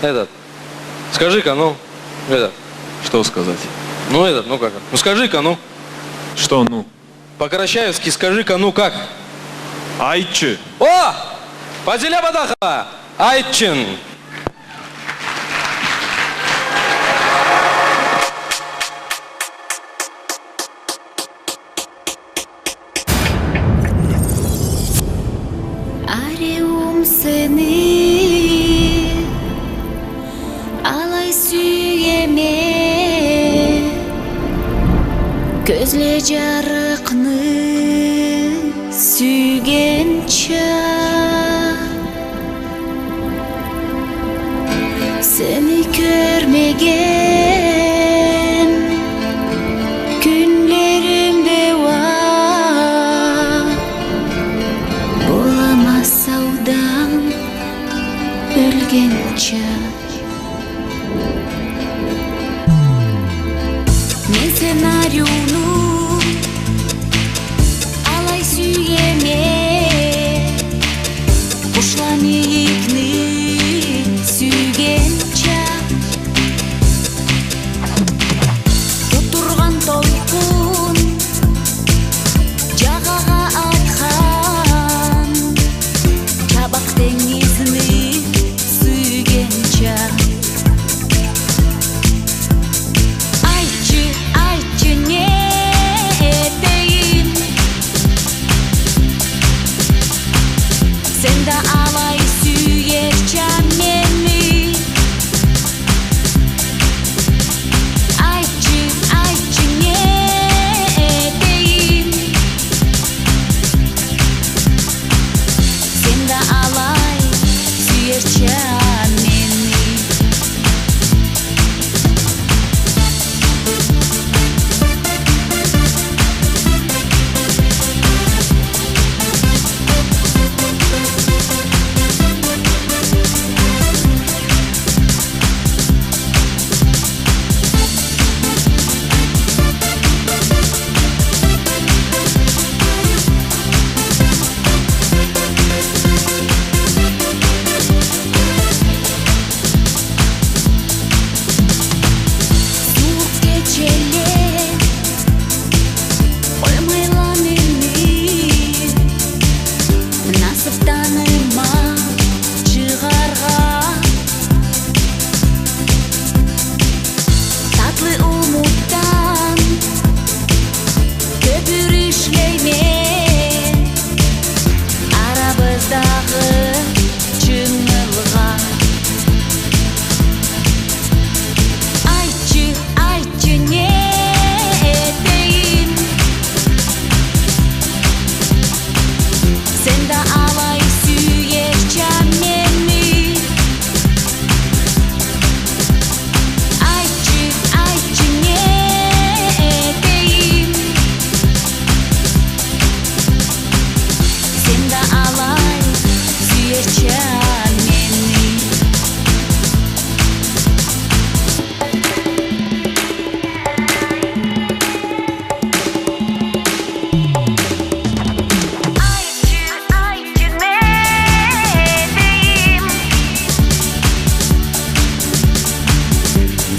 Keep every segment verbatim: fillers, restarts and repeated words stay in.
Этот, скажи-ка, ну, этот. Что сказать? Ну, этот, ну как? Ну, скажи-ка, ну. Что, ну? По-карачаевски скажи-ка, ну как? Айтчы. О! Фазиля Бадахова! Айтчын! Ариум, сени алай сюеме, кёзле джарыкъны сюйгенча. Сени кёрмеген кюнлерим да уа, болама саудан ёлгенча. Мен сценарийни алай сюеме, къушланы, ийикни сюйгенча. Тутдургъан толкъун джагъагъа атхан, чабакъ тенгизни сюйгенча. Айтчы, айтчы, не этейим? Сен да алай сюерча мени. Айтчы, айтчы, не этейим? Сен да алай сюерча мени. Сууукъ кечеле къоймайла мени насыб таныма чыгъаргъа. Татлы умутдан кёпюр ишлейме арабыздагъы чынгылгъа. Айтчы, айтчы, не этейим? Сен да алай сюерча мени. Айтчы, айтчы, не этейим? Сен да алай сюерча мени. Айтчы, айтчы, не этейим?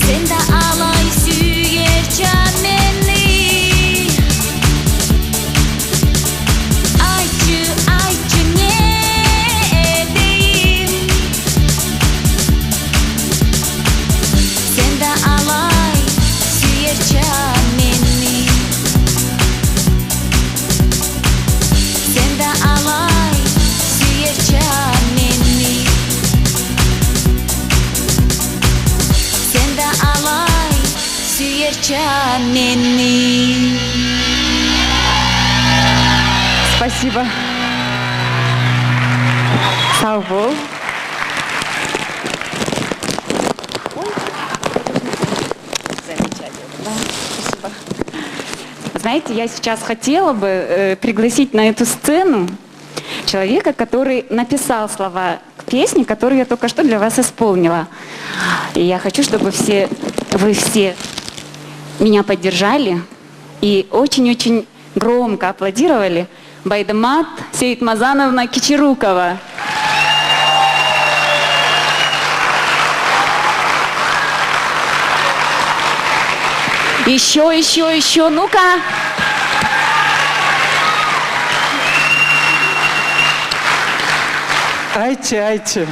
Сен да алай сюерча мени. Айтчы, айтчы, не этейим? Сен да алай сюерча мени. Сен да алай сюерча мени. Сен да алай сюерча мени. Спасибо. Сау бол. Ой. Замечательно. Да, спасибо. Знаете, я сейчас хотела бы, э, пригласить на эту сцену человека, который написал слова к песне, которую я только что для вас исполнила. И я хочу, чтобы все, вы все меня поддержали и очень-очень громко аплодировали Байдымат Сейтмазановна Кичирукова. Ещё, ещё, ещё, ну-ка. Айтчы, айтчы.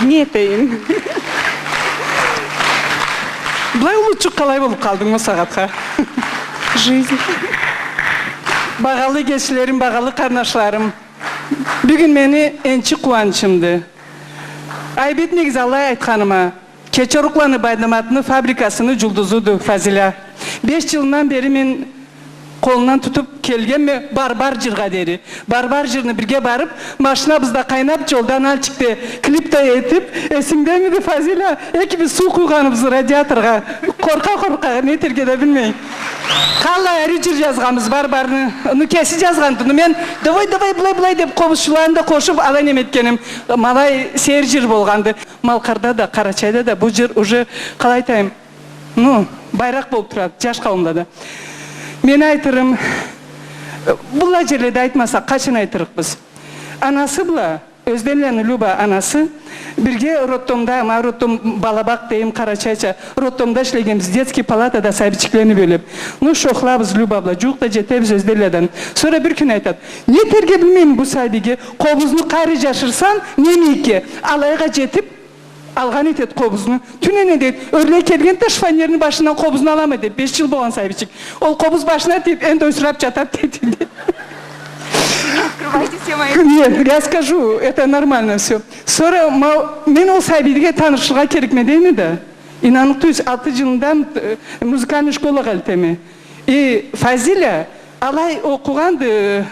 Не этейим? Былай уллучукъ къалай болуп къалдынг бу сагъатха? Жизнь. Багъалы кеслерим, багъалы къарнашларым. Бюгюн мени энчи къууанчымды. Айып этмегиз алай айтханыма. Кечерукъланы Байдыматны фабрикасыны джулдузуду Фазиля. Беш джылындан бери мен къолундан тутуп келгенме Барбар джыргъа дери. Барбар джырны бирге барып, машинабызда къайнап, джолдан алчыкъ да клип да этип, эсингдемиди, Фазиля? Экибиз суу къуйгъаныбыз радиаторгъа. Къоркъа-къоркъа, не этерге да билмей. Къаллай ариу джыр джазгъанбыз Барбарны. Ну, кеси джазгъанды. Ну, мен, давай, давай, былай, былай деп, къобузчуланы да къошуп, алай неме этгеним. Ма алай сейир джыр болгъанды. Малкъарда да, Къарачайда да бу джыр уже, къалай айтайым, ну, байракъ болуп турады, джаш къауумда да. Мен айтырым, быллай джерледе айтмасакъ, къачан айтырыкъбыз? Анасы бла, Ёзденланы Люба анасы, бирге роддомда, ма роддом, балабакъ дейим къарачайча, роддомда ишлегенбиз, детский палатада сабийчиклени бёлюп. Ну, шохлабыз Люба бла, джууукъ да джетебиз Ёзденладан. Сора бир кюн айтады, не этерге билмейме бу сабийге, къобузну къайры джашырсам, неме экен, алайгъа джетип, алгъан этеди къобузну. Тюнене, дейди, ёрлей келгенди да, шифоньерни башындан къобузну аламан, дейди, беш джыл болгъан сабийчик. Ол къобуз башына тийип, энди ойсурап джатады, дейди. Не открывайте все мои... Нет, я скажу, это нормально всё. Сора ма-, мен ол сабийге танышыргъа керекме дейме да. Ийнаныкъ тюйюлсюз, алты джылындан, э, музыкальный школагъа элтеме. И Фазиля алай окъугъанды,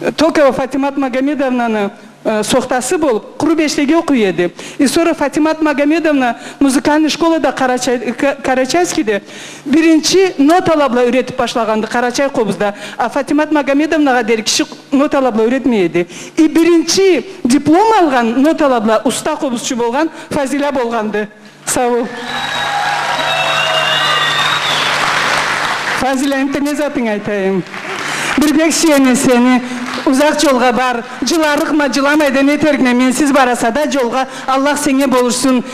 э, Токова Фатимат Магомедовнаны, э, сохтасы болуп, къуру бешлеге окъуй эди. И сора Фатимат Магомедовна музыкальный школада Къарачай-, Ка-, Карачайскийде биринчи нотала бла юретип башлагъанды къарачай къобузда. А Фатимат Магомедовнагъа дери киши нотала бла юретмей эди. И биринчи диплом алгъан нотала бла уста къобузчу болгъан Фазиля болгъанды. Сау бол. Фазиля, энтда не затынг айтайым? Бир бек сюеме сени. Узакъ джолгъа бар. Джыларыкъма, джыламай да не этерикме, менсиз бараса да джолгъа. Аллах сеннге болушсун.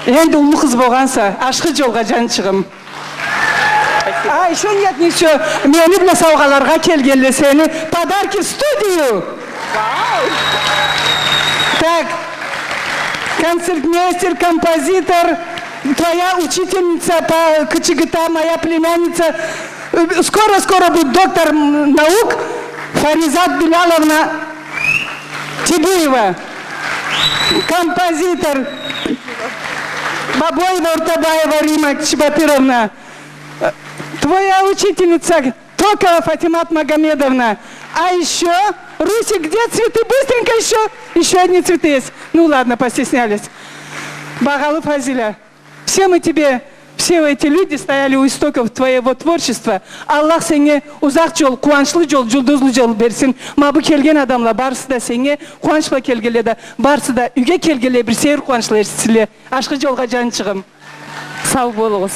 Энди уллу къыз болгъанса, ашхы джолгъа, джанчыгъым. А, ещё нет, не всё. Мени бла саугъаларгъа келгенле сени. Подарки в студию. Вау! Так, концертмейстер, композитор, твоя учительница по КЧГТА, моя племянница, э, скоро-скоро будет доктор, м, наук, Фаризат Биляловна Тибиева, композитор Бабоева, Уртабаева Римма Чебатыровна, э, твоя учительница Токова Фатимат Магомедовна. А ещё, Русик, где цветы? Быстренько ещё. Ещё одни цветы есть. Ну ладно, постеснялись. Багъалы Фазиля, все мы тебе, все эти люди стояли у истоков твоего творчества. Аллах сеннге узакъ джол, къууанчлы джол, джулдузлу джол берсин. Ма бу келген адамла барысы да сеннге къууанч бла келгенле да, барысы да юйге келгенле бир сейир къууанч бла эришсинле. Ашхы джолгъа, джанчыгъым. Сау болугъуз.